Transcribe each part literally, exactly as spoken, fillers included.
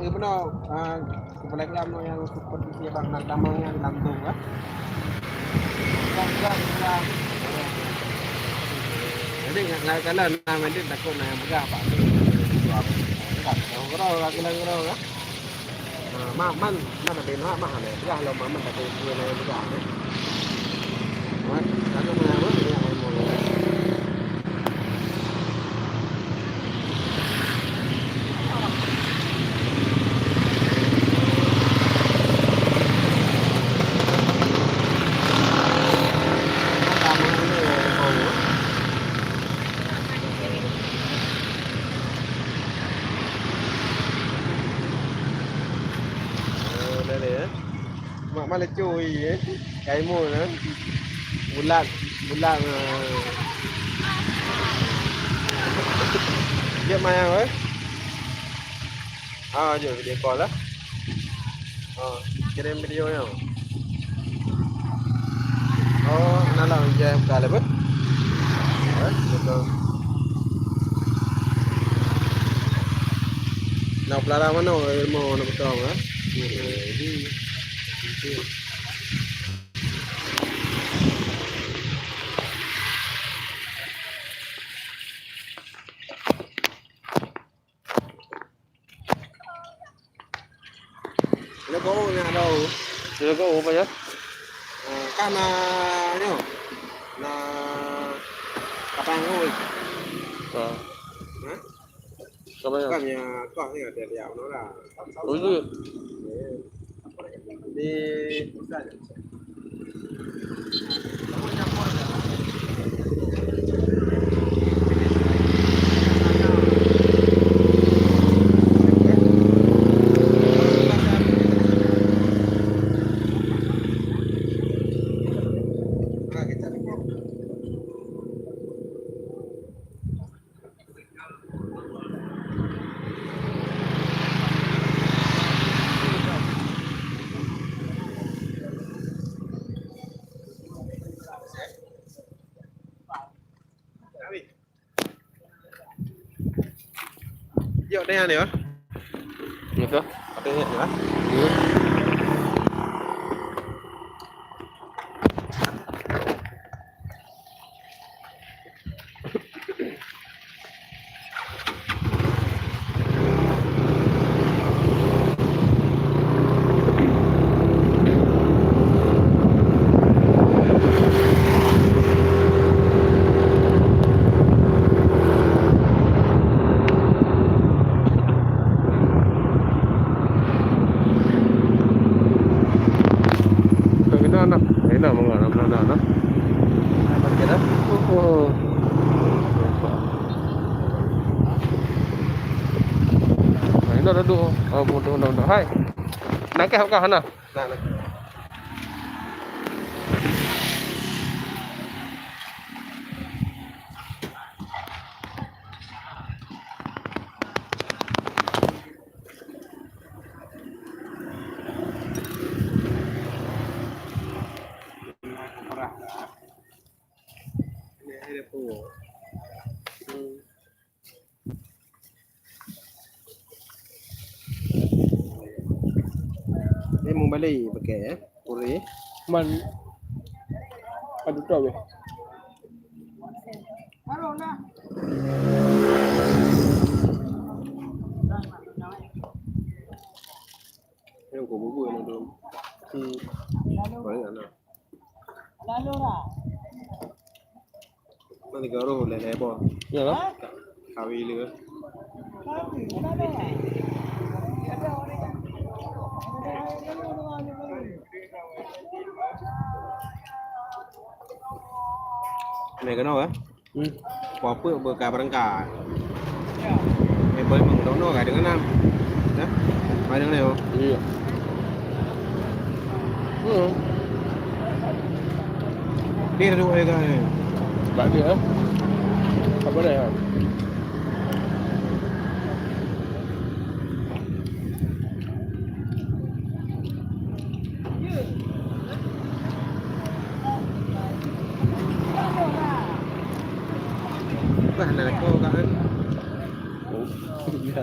Beuna, ah, keupeulai lam nyang seupôt isi bang, na tamong nyan lam dong, kan? Bang, bang, bang. Jadi, nggak, nggak jalan, nah, nanti takut na nyang peugah, Pak. Nggak, nggak, nggak, nggak, nggak. Ah, ma-, man, man ada yang nak, mah ada. Peugah lah, man, man ada yang nak, peugah, eh. Man, takut mana, man, peugah, man, man. Oh, dah ni, eh. Mak malah cuy, eh. Kaimon, eh. Bulat, bulat, eh. Jep mayang, eh. Ah, jom video call lah. Oh, kirim video nyoe. Oh, na lam ija buka le, beuh? Eh, betul. Na pelara manok, ilmu na beutong, eh. Jadi, Leugo nyan ada. Leugo apa ya? Eh, kan na nyoe. Na kapang oi. Ha. Ha? Apa ya? Kan ya, kau ni ada dia orang. Oh, itu. Di Yok, tanya ni, oh. Betul. Tanya ni, ah. Kena nak, kena mengarap nak, nak. Oh. Nah, ini ada dua. Oh, bodoh, bodoh, bodoh. Hai. Nak kah, kah, nah? Nah, nah. Ni mubali pakai, eh, puri. Man, aduh, tahu, eh. Yang kau bubur yang tu. Hmm. Banyak lah. Mana tiga orang boleh lebar? Iyalah. Kawin dia. Ni kenal, eh? Hmm. Apa-apa bekas berengkah. Eh, boleh mengdono kai dengan nam. Dah? Mai dengan dia. Iya. Hmm. Dia duduk dia kan. Bak dia, eh? Apa dia, eh? Bah, nak lekor kat kan? Oh, iya.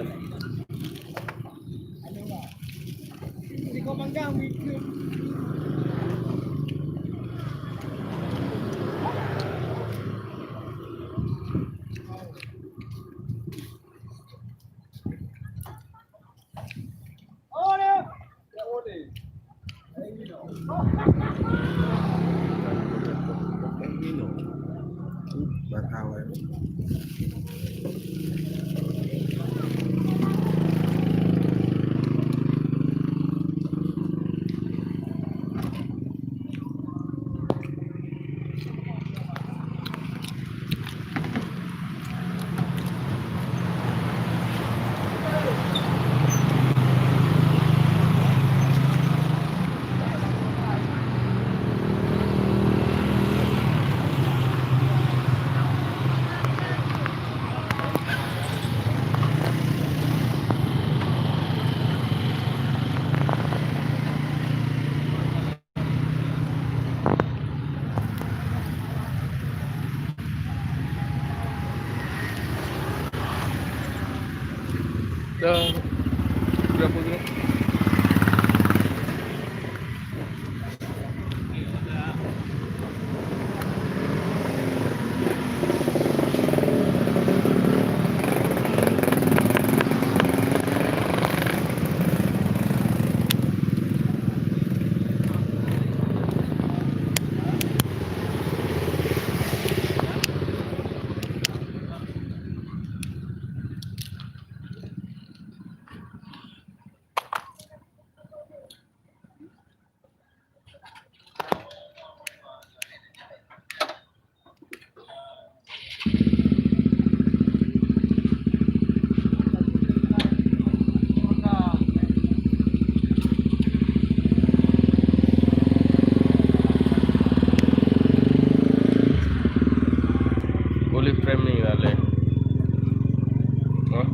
Dah berapa gram? Olive framing lah leh. Hah?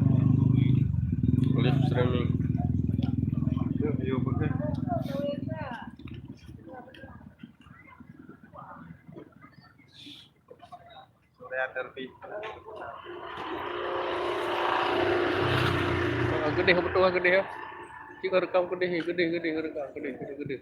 Olive framing. Keudeh beutôi, keudeh. Cik rekam keudeh, keudeh, keudeh, rekam keudeh, keudeh, keudeh.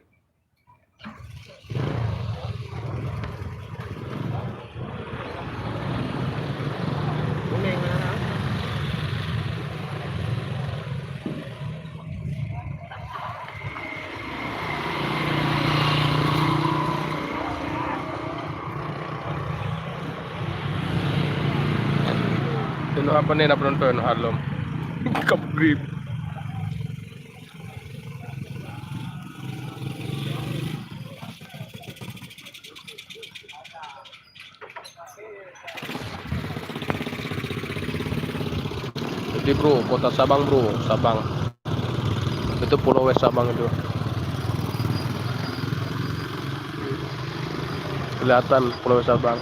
Teunoh apa ni dah penonton, inoe lom. Buka grip. Jadi bro, kota Sabang bro, Sabang. Itu Pulau West Sabang itu. Kelihatan Pulau West Sabang.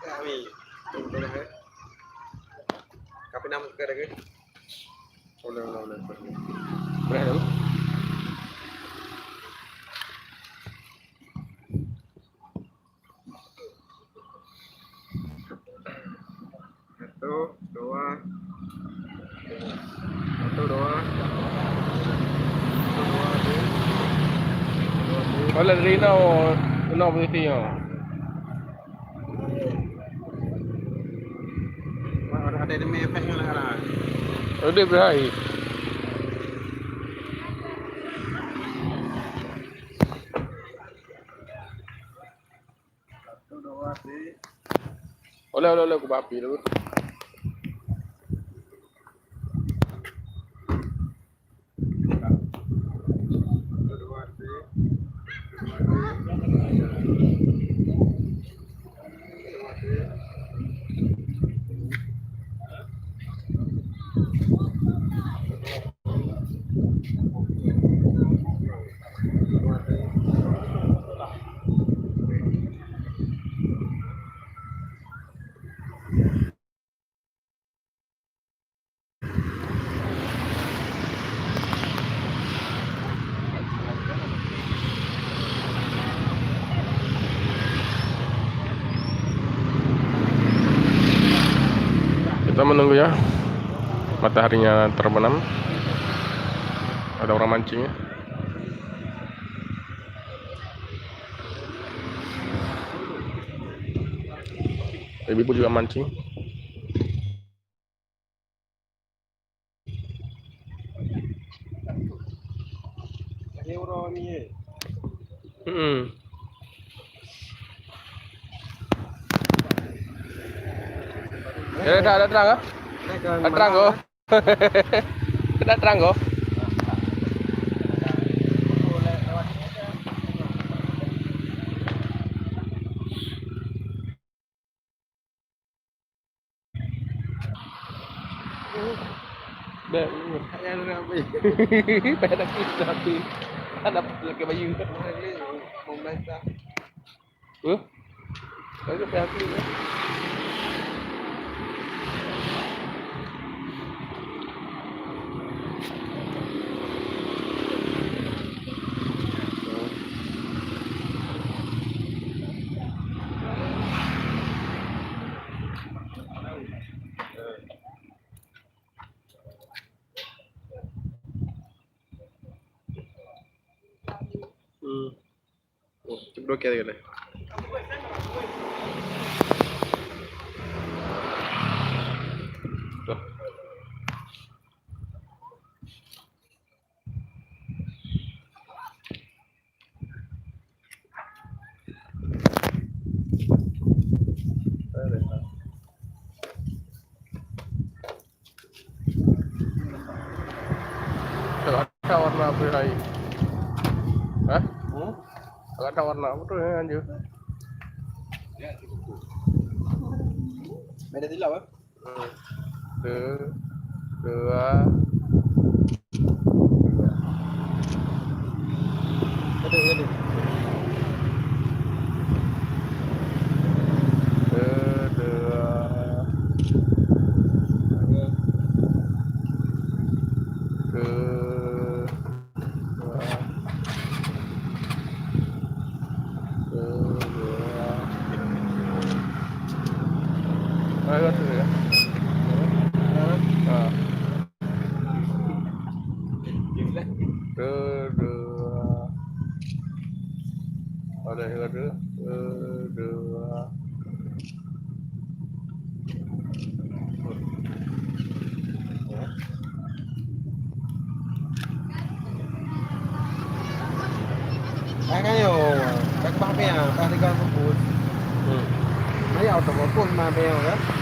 Kami. Tapi nama kita lagi. Boleh, boleh, boleh. Boleh, boleh. Satu, dua. Satu, dua. Satu, dua, tiga. Dua, tiga. Kalau dari now, now posisi nyoe. Wah, ada, ada demi efek nyoe lah, lah. Ada beuhai. Oleh, oleh, oleh, kubah api dulu. Kita menunggu ya, mataharinya terbenam. Ada orang mancing ya. Ibu-ibu juga mancing. Hmm. Ya, dah, dah terang ah? Dah terang oh. Dah terang oh. Bèk. Payah nak pi. Payah nak pi, nak pi. Ada lagi bayu. Huh? Baru payah pi. Hmm. Oh, cuma dua kali kena. Tuh. Kalau ada warna apa hai? Hah? Hmm? Kalau ada warna apa tu yang lanjut? Beda silap eh? Satu, dua, tiga. Satu, satu. Satu, dua. Satu, dua. Satu, dua. Ayo, satu, ya. Ha. Satu, dua. Ada yang ada. Satu, dua. Hai kayo, bak bah pia, bah tiga fokus. Hmm. Nah, ya, oto fokus mah pia kan.